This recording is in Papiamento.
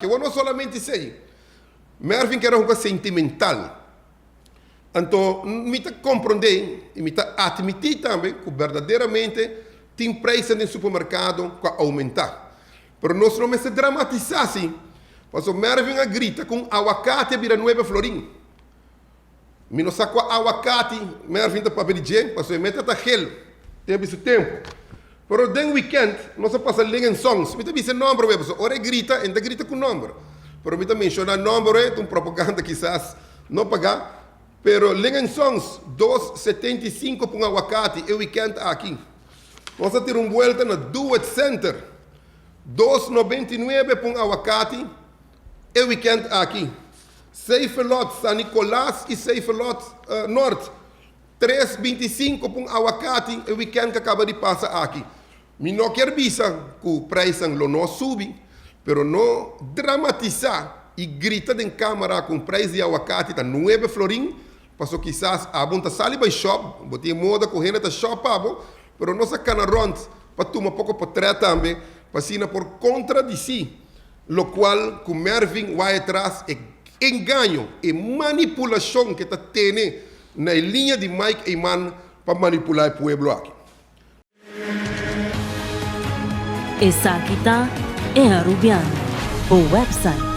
Awor no solamente esei, Mervin kere hunga sentimental. Anto mi ta komprondé i mi ta atmití tambe ku berdaderamente tin preisnan den supermerkado ku a oumentá. Pero nos no mester dramatisá si, pasobra Mervin a grita ku un awakati a bira nuebe florin. Mi no sa kua awakati Mervin ta papia di dje, pasobra e meta ta gel tempu di su tempu. Pero den weekend nos a pasa Ling and Songs. Mi ta bisa e nomber web, pasobra ora e grita, e no ta grita ku nomber. Pero mi ta menshoná nomber web, ta un propaganda kisas no pagá. Pero Ling and Songs, 2,75 pa un awakati e weekend aki. Nos a tira un buelta na Do It Center, 2,99 pa un awakati e weekend aki. Seifelot San Nicolas y Seifelot Noord, 3,25 pa un awakati e weekend cu a caba di pasa aki. Mi no kier bisa cu prijsnan lo no subi, pero no dramatisa y grita den camara cu un prijs di awakati ta nuebe florin, paso kisas abo no ta sali bay shop, bo tin e moda cu hende ta shop pa bo, pero nos a cana rond pa tuma poco potret tambe pa asina por contradeci Locual cu Mervin waya tras e engaño, e manipulacion ke ta tene na e liña di Mike Eman pa manipula e pueblo aki. Esaki ta E Arubiano, bo website.